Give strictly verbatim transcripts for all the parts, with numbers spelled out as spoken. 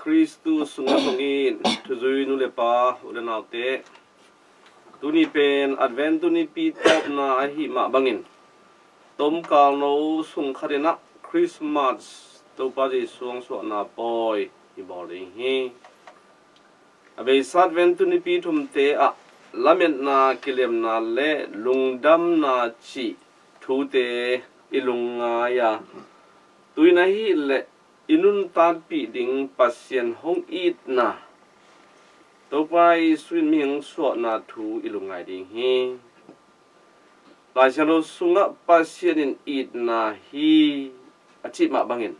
Khristu sungah kong it thuzui nu le pa, u le naute, tuni pen Advent tunipi tawpna ahih mah bangin, tomkal no sung khatin ah Christmas, Topa Jesu hong suahna pawi i bawl ding hi. A beisa Advent tunipi thumte ah lametna, kilemna le lungdamna cih thute i lungngai a, tu-in ahih leh i nuntakpih ding Pasian hong itna, Topa Jesu in mihing suahna thu i lungngai ding hi. Laisiangtho sungah Pasian in itna hi a cih mah bangin,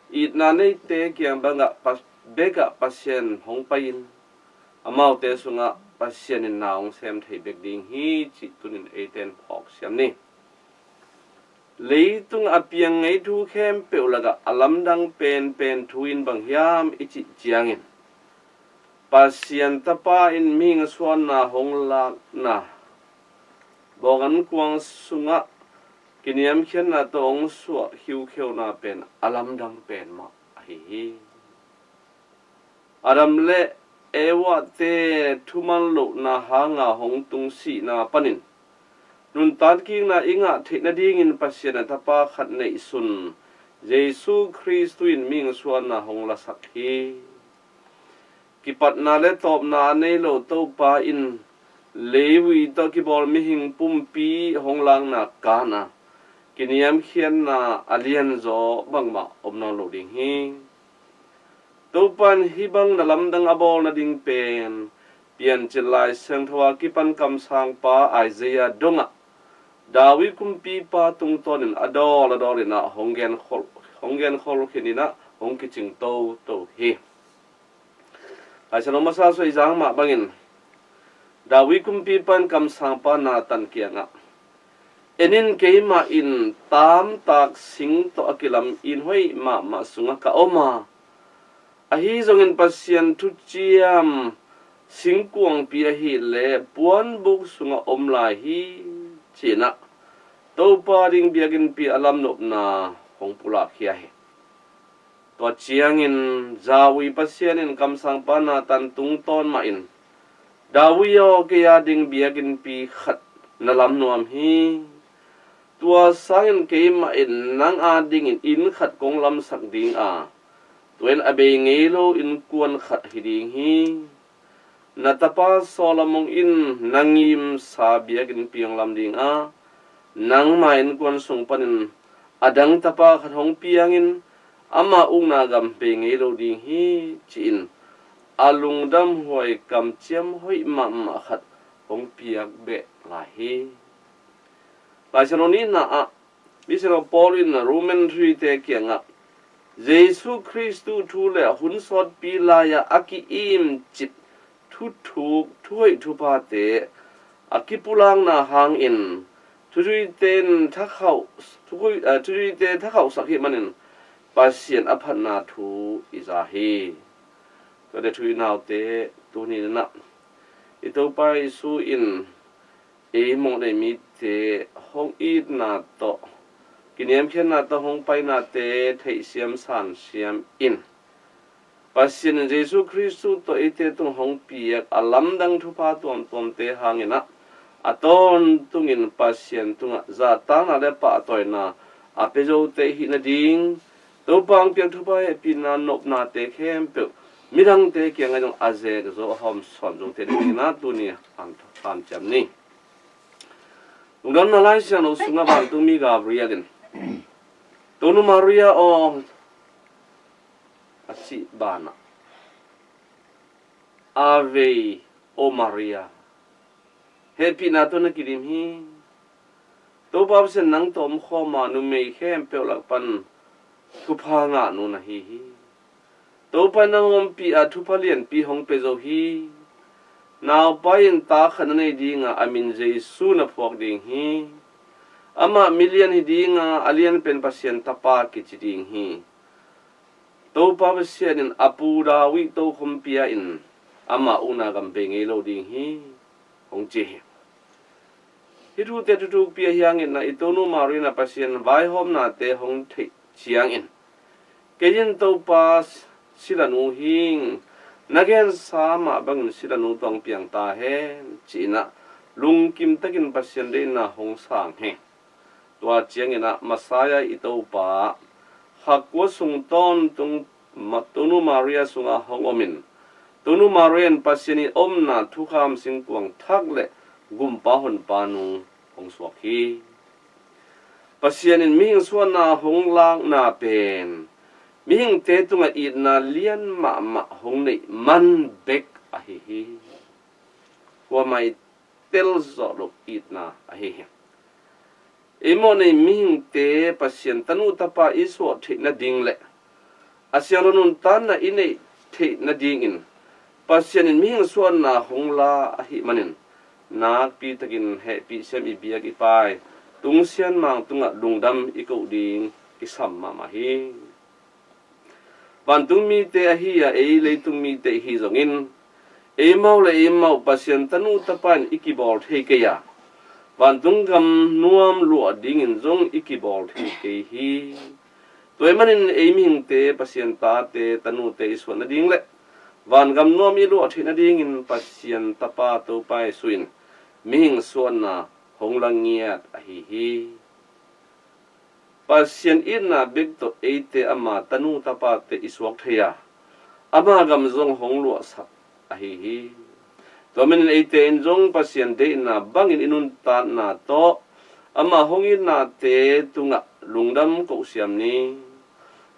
itna neite kiang bangah pa-, bekah Pasian hong pai-in, amaute sungah Pasian in na hong sem thei bek ding hi cih tunin eite in phawk siam ni. Leitung a piang ngei thu khempeuh lakah a lamdang penpen thu in bang hiam i cih ciangin, Pasian Tapa in mihing suahna hong lakna, bawng ankuang sungah kiniamkhiatna tawh hong suah khiukheuna pen a lamdang pen mah ahi hi. Adam le Eva te thuman lohna hanga hong tung sihna panin, nuntak kikna i ngah theih nadingin Pasian a Tapa khat neihsun Jesu Khristu in mihing suahna hong lasak hi. Kipatna le tawpna a nei lo Topa in leivui tawh kibawl mihing pumpi hong lakna kan a, kiniamkhiatna a lianzaw bangmah om nawn lo ding hi. Topa in hih bang na lamdang a bawl nading pen Piancil Laisiangtho a kipan kamsangpa Isaiah dongah David kumpipa tungtawnin a dawl a dawl in ah hong genkhol, hong genkhol khin in ah hong kicing toto hi. Laisiangtho masa sung i zang mah bangin, David kumpipa in kamsangpa Nathan kiangah, "En in, keimah in taamtak sing tawh a kilam inn hoih mahmah sungah ka om a, ahi zongin Pasian thuciam singkuangpi ahih leh puanbuk sungah om lai hi," ci-in ah Topa ding biakinnpi a lamnopna hong pulakkhia hi. Tua ciangin zaui Pasian in kamsangpa Nathan tungtawn mahin, "David aw, kei a ding biakinnpi khat na lam nuam hi. Tua sangin keimah in nang a dingin inn khat kong lamsak ding a, tua in a bei ngei lo innkuan khat hi ding hi. Na tapa Solomon in na ngimsa biakinnpi hong lam ding a, nangma innkuan sung panin a dang tapa khat hong piangin, ama ukna gam bei ngei lo ding hi," ci-in a lungdamhuai kamciam hoih mahmah khat hong piak beh lai hi. Laisiangtho nihna ah misiangtho Paul in Roman thuzuite kiangah Jesu Khristu thu le hun sawtpi lai-ah a ki-imcip thuthuk, thuhoih thuphate a kipulakna hangin thuzuite in thakhauh, thukui-, eh, thuzuite thakhauhsak hih manin Pasian a phatna thu i za hi. Tua le thu i naute, tuni in ah i Topa Jesu in ei mawhnei mite hong itna tawh, kiniamkhiatna tawh hong painate theihsiam sansiam in, Pasian in Jesu Khristu tawh eite tung hong piak a lamdang thupha tuamtuamte hangin ah a tawntungin Pasian tungah zahtakna le pahtawina a pia zote i hih nading, Topa hong piak thupha, hehpihna, nopnate khempeuh midangte kiangah zong a zek zo, a hawmsawn zote dingin ah tuni han, hanciam ni. Lungdamna Laisiangtho sungah vantungmi Gabriel in, "Tonu Maria aw," a cih banah, "Ave, O Maria, hehpihna tawh na kidim hi. Topa Pasian nang tawh omkhawm a, numei khempeuh lak pan thupha ngahnu na hi hi. Topa in nang ompih a, thupha lianpi hong pia zo hi. Naupai in ta khat na nei ding a, a min Jesu na phuak ding hi. Amah milian hi ding a, a lianpen Pasian Tapa kici ding hi. Topa Pasian in a pu David tokhom pia-in ama ukna gam bei ngei lo ding hi," hong ci hi. Hih thute thuthukpi ahih hangin ah i Tonu Maria in ah Pasian vaihawmnate hong theih ciangin, "Kei in Topa Silanu hing, na gensa mah bangin silanu tawh hong piang ta hen, ci-in ah lungkim takin Pasian deihna hong sang hi. Tua ciangin ah Messiah i Topa, kha kua sung tawntung Ma-, Tonu Maria sungah hong omin, Tonu Maria in Pasian i omna thukham singkuang thak le Gumpa Honpa nu hong suak hi. Pasian in mihing suahna hong lakna pen mihingte tungah itna lian mahmah hong neih man bek ahi hi. Kuamah i tel zawh loh itna ahi hi. Ei mawh nei mihingte Pasian tanu tapa i suah theih nading le a siangtho nuntakna i neih theih nadingin Pasian in mihing suahna hong la ahih manin, nakpi takin hehpih siam i biak i pai Tung Sian Mang tungah lungdam i koh ding kisam mahmah hi. Vantung mite ahi a, ei leitung mite i hi zongin, eimau le eimau Pasian tanu tapa in i kibawl thei kei a, vantung gam nuam luah dingin zong i kibawl thei kei hi. Tua ahih manin ei mihingte Pasian tate tanute i suah nading le vangam nuam i luah theih nadingin Pasian Tapa Topa Jesu in mihing suahna hong la ngiat ahi hi. Pasian itna bek tawh eite ama tanu tapate i suak thei a, ama gam zong hong luahsak ahi hi. Tua manin eite in zong Pasian deihna bangin i nuntakna tawh ama hong itnate tungah lungdam kohsiam ni.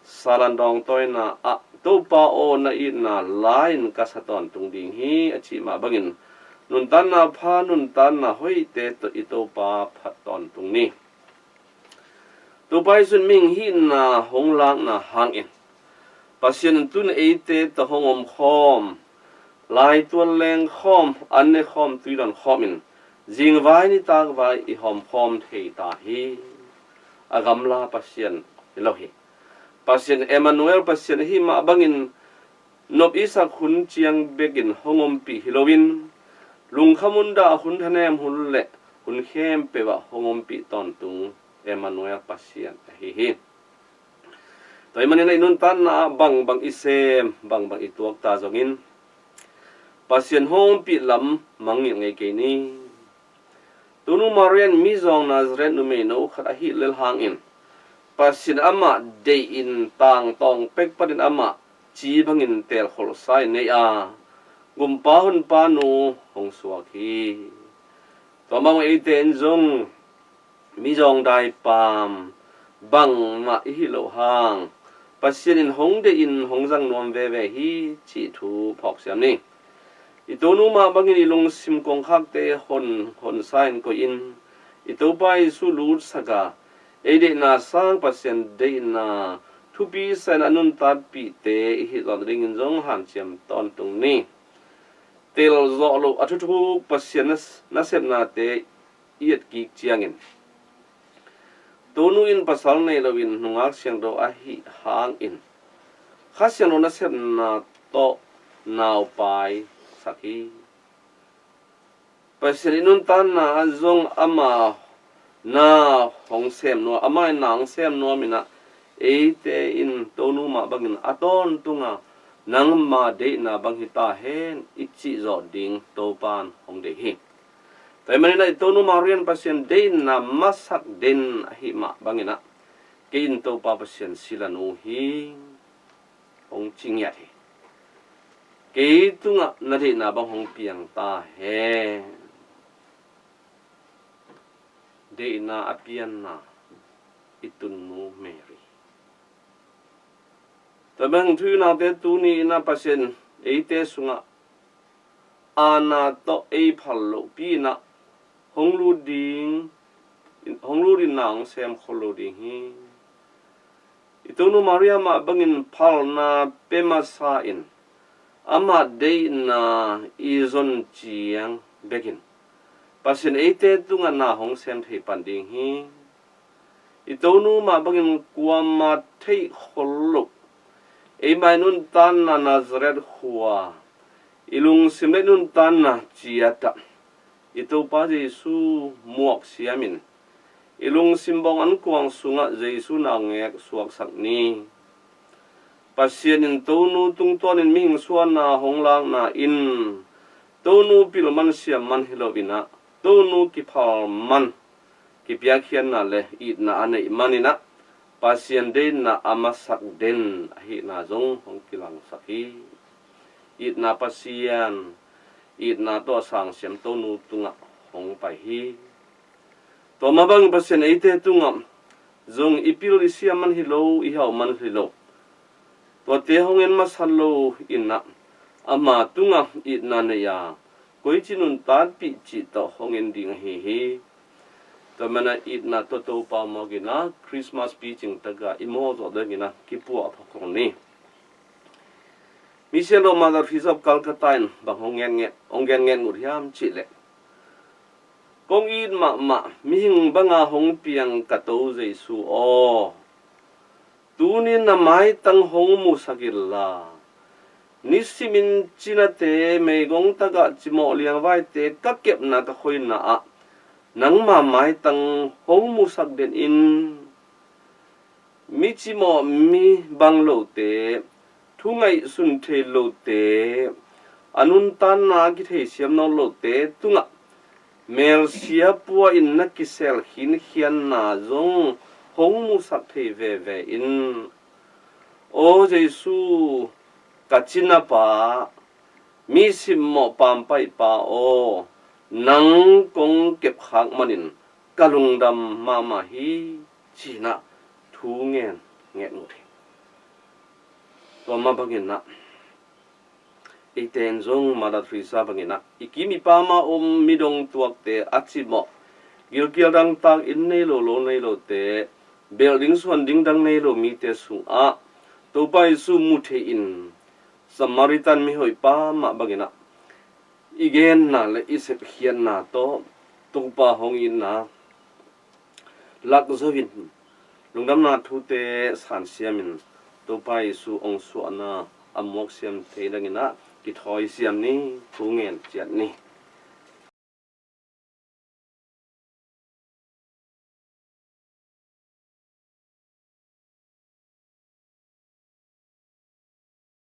Salan dawngtawina ah, "Topa aw, na itna la-in ka sa tawntung ding hi," a cih mah bangin nuntakna pha, nuntakna hoihte tawh i Topa phat tawntung ni. Topa Jesu in mihing hihna hong lakna hangin Pasian in tun eite tawh hong omkhawm, laitual lengkhawm, an nekhawm, tuidon khawm in zingvai nitakvai i hawmkhawm thei ta hi. A gamla Pasian hi lo hi. Pasian Emmanuel, Pasian ahi mah bangin nop i sak hun ciang bekin hong ompih hi loin, lungkham hun, dah hun, thanem hun le hun khempeuh ah hong ompih tawntung Emmanuel Pasian ahi hi. Tua ahih manin i nuntakna ah bangbang i sem, bangbang i tuak ta zongin Pasian hong ompih lam mangngilh ngei kei ni. Tonu Maria in mizawng Nazareth numeino khat ahih lel hangin Pasian amah deihin tangtawng pek panin amah ci bangin teelkholhsa in nei a, Gumpa Honpa nu hong suak hi. Tua mah bang eite in zong mizawng daipaam bangmah i hih loh hang Pasian in hong deihin hong zang nuam veve hi cih thu phawksiam ni. I Tonu mah bangin i lungsim kongkhakte hon, honsa in koih in, i Topa Jesu lutsak a, ei deihna sang Pasian deihna thupi sa in a nuntakpihte i hih zawh nadingin zong hanciam tawntung ni. Tel zawh loh a thuthuk Pasian nas-, nasepnate i etkik ciangin, Tonu in pasal nei loin nungak siangtho ahih hangin Kha Siangtho nasepna tawh naupai sak hi. Pasian i nuntakna ah zong ama na hong sem nuam, ama in na hong sem nuam in ah, eite in Tonu mah bangin a tawntunga nangma deihna bang hi ta hen i cih zawh ding Topa in hong deih hi. Tua ahih manin ah i Tonu Maria in Pasian deihna masak den ahih mah bangin ah, kei in Topa Pasian silanu hi, hong ci ngiat hi. Kei tungah na deihna bang hong piang ta hen. Deihna a pianna i tunnu Mary. Tua bang thu i naute tuni in ah Pasian eite sungah aana tawh ei phal lohpi in ah hong lut ding, hong lut in na hong sem khol lo ding hi. I Tonu Maria mah bangin phalna pia masa in amah deihna i zon ciang bekin Pasian eite tungah na hong sem thei pan ding hi. I Tonu mah bangin kuamah theih khol loh, eima i nuntakna Nazareth khua, i lungsim le i nuntakna ciatah i Topa Jesu muak siamin, i lungsim bawng ankuang sungah Jesu naungek suaksak ni. Pasian in Tonu tungtawnin mihing suahna hong lakna in Tonu pilman siamman hi loinah Tonu kiphalman kipiakkhiatna le itna a neih maninah Pasian deihna a masak den ahihna zong hong kilangsak hi. Itna Pasian, itna tawh a sangsiam Tonu tungah hong pai hi. Tua mah bangin Pasian eite tungah zong i pil i siam man hi lo, i hau man hi lo, tuate hong en masa lo inah ama tungah itna nei a koici nuntakpih cih tawh hong en ding ahi hi. Tua mana itna tawh Topa mawkinah Christmas picing taka i mawh zawh dangina kipuah phawk hong ni. Misian lo Mother Teresa of Calcutta in bang hong gen nget, hong gen nget ngut hiam cihleh, kong it mahmah mihing banga hong piang ka To Jesu aw, tunin na maitang hong musak inla, nisimin cinate meigong takah cimawh liangvaite ka kepna ka khoina ah nangma maitang hong musak den in. Mi cimawh, mi bang lote, thu ngaihsun thei lote, a nuntanna a kitheisiam nawn lote tungah melsia pua in na kisel khinkhianna zong hong musak thei veve in. Aw Jesu, ka cinapa, mi simmawh paampaihpa aw, nang kong kepkhak manin ka lungdam mahmah hi, cinah thu ngen nget ngut hi. Tua mah banginah eite in zong Mother Teresa banginah i kim i pam a om midong tuakte, a cimawh, gilkial dangtak, inn nei lo, lo nei lote, belh ding suan ding dang nei lo mite sungah Topa Jesu mu thei in, Samaritan mihoihpa mah banginah i genna le i sepkhiatna tawh Topa hong itna lak zo in, lungdamna thute sansiamin Topa Jesu hong suahna a muaksiam thei danginah kithawi siam ni, thu ngen ciat ni.